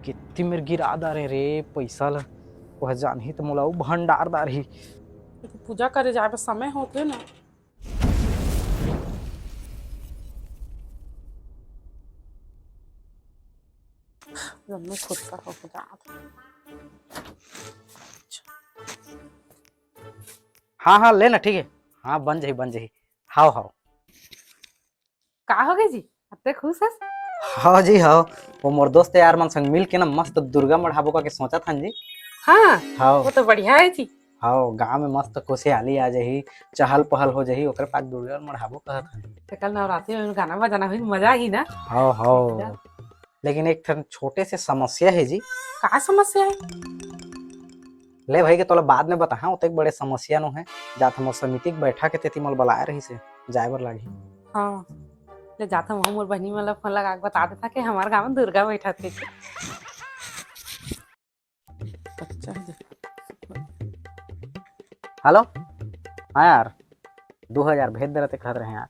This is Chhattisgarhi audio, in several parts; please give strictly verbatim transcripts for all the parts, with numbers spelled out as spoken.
कित्ती मेर गिरा डारे रे पइसा ल। वह जानही त मोला अउ भंडार डारही। पूजा करे जाए बर समय होथे ना। जब मैं खुद का हो जात। हाँ, हाँ, ले ना, ठीक है। हाँ, बन जाही, बन जाही। हाव, हाव। का हो गई जी? अत्ते खुश हस? हाव जी, हाव। वो मोर दोस्त यार मन संग मिल के ना मस्त दुर्गा मढ़ाबो का के सोचत हन जी। हाँ, हाव। वो तो बढ़िया है जी। हाव, गांव में मस्त खुशहाली आ जाही, चहल पहल हो जाही, ओकरे पास दुर्गा मढ़ाबो कहत हन। तो कल नवरात्रि में गाना बजाना हुई, मजा ही ना। हाव, हाव। एकदम। लेकिन एक ठन छोटे से समस्या हे जी। का समस्या हे? ले भाई के तोला बाद में बताहा, ओतेक बड़े समस्या नो हे। जात हम समिति के बैठक हे, तेती मोला बलाए रहिस हे, जाए बर लागही। हाँ, ले जात हम, मोर बहिनी मन ला फोन लगा के बता देता कि हमार गाँव में दुर्गा बैठा थे। अच्छा जी। हेलो, हाँ यार, दू हजार भेज दे रहे थे, कहत रहे यार।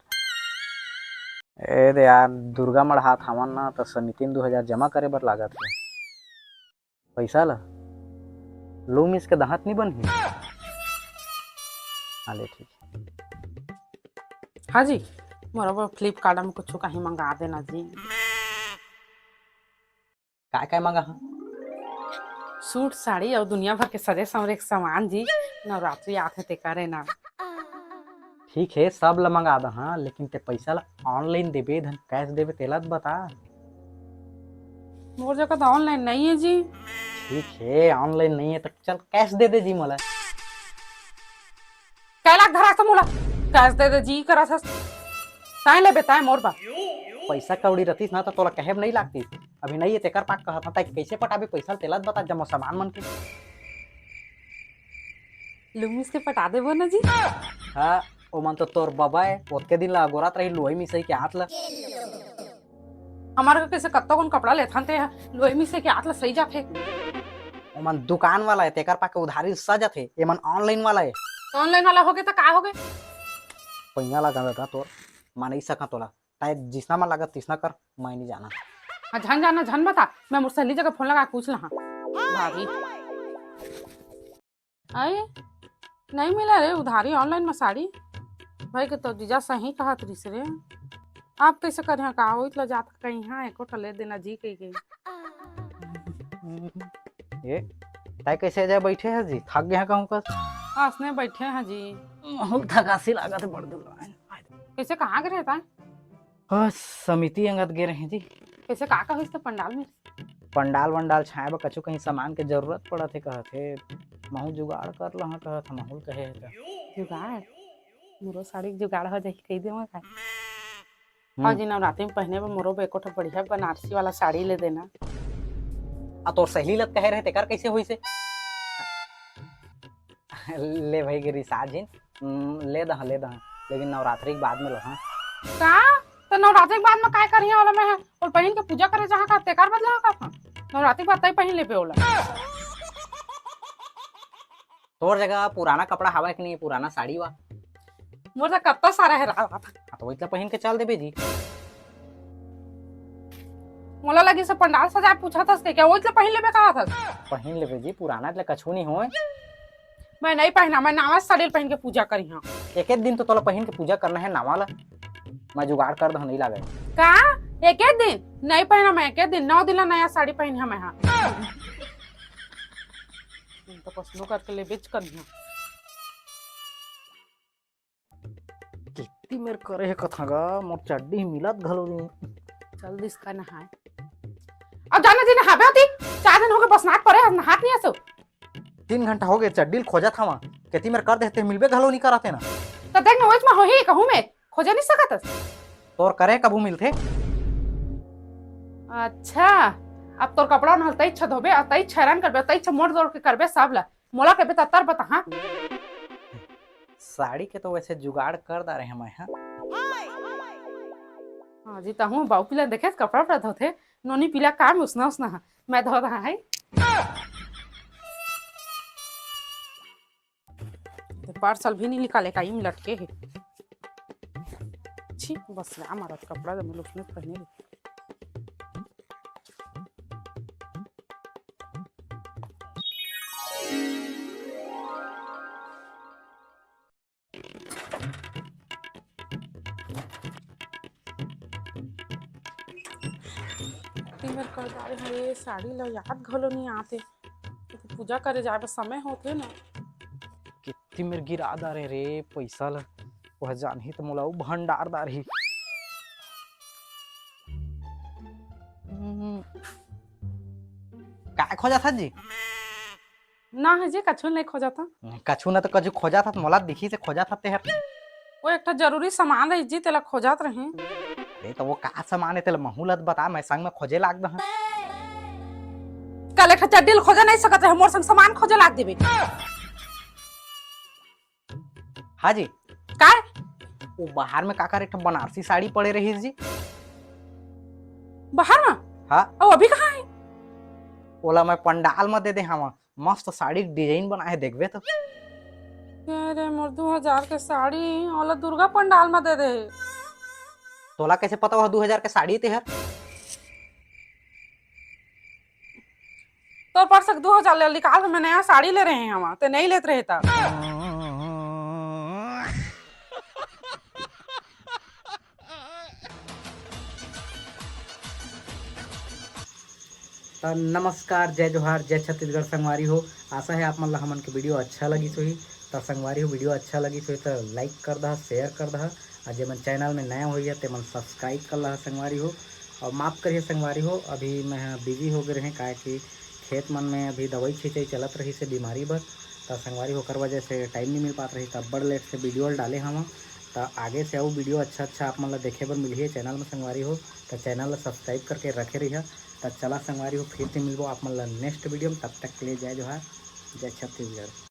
ए दे यार, दुर्गा मढ़ात हवन ना, त समिति में दू हजार जमा करे बर लागत हे। पइसा ला लू मिस के दहात नहीं बनही। हाँ, ले ठीक। हाँ जी, मोर बर फ्लिपकार्ट में कुछ कहीं मंगा देना जी। काय काय मंगा हाँ? सूट, साड़ी अउ दुनिया भर के सजे संवरे के सामान जी, नवरात्रि आथे ते करे ना। ठीक हे, सब ला मंगा दहा, लेकिन ते पइसा ला online देबे धन cash देबे, तेला तो बता। मोर जगह तो online नहीं है जी। ठीक हे, online नहीं है तो चल cash दे दे जी मोला। कै लाख धरा तो मोला cash दे दे जी करा थस। ताय ले बताए मोर बा। पइसा कौड़ी रतिस ना तो तोला कहे नहीं लागतिस। अभी नहीं है तेकर पाक कहत हन, ताय कइसे पटाबे पइसा तेला तो बता, जम्मो सामान मन के। लुमिस के पटा देबो ना जी। हाँ, ओमन तो तोर बबा हे, ओतके दिन ला अगोरत रही लुवई मिसई के हाथ ला। हमार के कइसे कत्तो कोन कपड़ा लेथन ते ह, लुवई मिसई के हाथ ला सही जाथे। ओमन दुकान वाला हे, तेकर पाके उधारी सजत हे, एमन online वाला हे। तो online वाला होगे त का होगे? पैया ला गंदा तोर, मैं नहीं सका तोला। ताय जिसना मन लागत तिसना कर, मैं नहीं जाना। हाँ, झन जाना, झन बता, मैं मोर सहेली जगह फोन लगा के पूछ लहा। भाभी। अई, नहीं मिला रे उधारी online में साड़ी। भाई के तो जीजा सही कहत रिस रे। आप कैसे करिहा का? ओइत ला जात कहीं हाँ, एको ठा ले देना जी कही के। ए, ताय कैसे जा बैठे है जी? थक गया कहूँ कस? आसने बैठे हैं जी। बहुत थकासी लागत है बड़ दूर। कैसे कहाँ के रहता है? हाँ, समिति अंगत गे रहे जी। कैसे का का होइस त पंडाल में? पंडाल वंडाल छाए बर कछु कहीं सामान के जरूरत पड़त हे कहत हे। महू जुगाड़ कर लहा कहत हे, महू ल कहे हे त। जुगाड़? मोरो साड़ी के जुगाड़ हो जाही कही दे मका। हम्म। हाँ जी, नवरात्रि में पहने बर मोरो बर एको ठो बढ़िया बनारसी वाला साड़ी ले देना। आ तोर सहेली ल त कहे रहे तेकर कैसे होइस हे? ले भाई के रिसा झिन, हम्म, ले दहा, ले दहा, लेकिन नवरात्रि के बाद में लहा। का? तो नवरात्रि के बाद में काय करिया वाला मैं है? और पहिन के पूजा करे जहाँ का तेकर बदला का था? नवरात्रि के बाद तई पहिन लेबे ओला। तोर जगह पुराना कपड़ा हवा कि नहीं, पुराना साड़ी वा? मोर तो कत्ता सारा है रात। हाँ, तो वही पहिन के चल देबे जी। मोला लगी से पंडाल सजाए पूछा थस के, क्या ओइच ला पहिन लेबे कहा थस? पहिन लेबे जी, पुराना ले कछु नहीं होय। मैं नहीं पहना, मैं नावा साड़ी पहिन के पूजा करिहा। एक एक दिन तो तोला पहिन के पूजा करना है नावा ला। मैं जुगाड़ कर दहा, नहीं लागे। का? एक एक दिन? नहीं पहना मैं एक एक दिन, नौ दिन ला नया साड़ी पहिना मैं हा। तो कसनो करके ले बेच करिहा। कित्ती मेर करे हे कथा गा, मोर चड्डी मिलत घलो नहीं। चल दिस का नहाए। अब जाना जी नहाबे होती, चार दिन हो गए बसनात परे, नहात नहीं आसो। तीन घंटा हो गए चड्डी ल खोजत हवा, कित्ती मेर कर देते मिलबे घलो नहीं करत हे ना। तो देख ना, ओइच में होही कहूँ मैं, खोजे नहीं सकत। तोर करे कभू मिलथे? अच्छा, अब तोर कपड़ा नहल तई इच्छा धोबे, और तई इच्छा हैरान करबे, तई इच्छा मोड़ दौड़ के करबे सब ला। मोला कबे तत्तर बता, हाँ? साड़ी के तो वैसे जुगाड़ कर डारे हैं मैं, हाँ? हाँ जी, तहूँ बाऊ पीला देखे कपड़ा उपड़ा धोथे, नोनी पीला काम उसना उसना, हाँ। मैं धो रहा है। पार्सल भी नहीं निकाले, काई में लटके है। छी, बस ला मारत कपड़ा जब मैं उसने पहने। कित्ती मेर कर डारे हंव, ये साड़ी ला याद घलो नइ आते। तो पूजा करे जाए बर समय होथे ना। कित्ती मेर गिरा डारे रे पइसा ला, ओह जानही त मोला अउ भंडार डारही। हम्म। काय खोजत हस जी? ना हे जी, कछु नइ खोजत हंव। कछु न त कछु खोजत हस, मोला दिखिस हे खोजत हस तेहर। वो एक ठो जरूरी सामान रहिस जी, तेला खोजत रहेंव। अरे त वो का सामान हे, तेला महूं ला त बता, मैं संग में खोजे लाग दहंव। कल एक ठो चड्डी ल खोजे नइ सकत रहे, मोर संग सामान खोजे लाग देबे। हाँ जी। काय? वो बाहर में काकर एक ठो बनारसी साड़ी पड़े रहिस जी। बाहर में? हाँ। अउ अभी कहाँ हे? ओला मैं पंडाल में दे दे हंव, मस्त साड़ी के design बनाए हे, देखबे तो। अरे मोर दू हजार के साड़ी, ओला दुर्गा पंडाल में दे दे। तोला कइसे पता वो दू हजार के साड़ी तेहर? तोर पर्स के दू हजार ले निकाल के मैं नया साड़ी ले रहे हंव, ते नइ लेत रहे त। त नमस्कार, जय जोहार, जय छत्तीसगढ़ संगवारी हो। आशा हे आप मन ला हमन के video अच्छा लगिस होही। त संगवारी हो, video अच्छा लगिस होही त like कर दहा, share कर दहा, अउ जेमन channel में नया होइहा तेमन subscribe कर लहा संगवारी हो। अउ माफ करिहा संगवारी हो, अभी मैं ह busy हो गे रहें, काहे कि खेत मन में अभी दवई छिंचई चलत रहिस हे बीमारी बर, त संगवारी हो ओकर वजह से time नइ मिल पात रहिस, त अब्बड़ late से video ल डाले हंव। त आगे से अउ video अच्छा अच्छा आप मन ला देखे बर मिलही channel में संगवारी हो, त channel ला subscribe करके रखे रहिहा। त चला संगवारी हो, फिर से मिलबो आप मन ला next video में, तब तक के लिए जय जोहार, जय छत्तीसगढ़।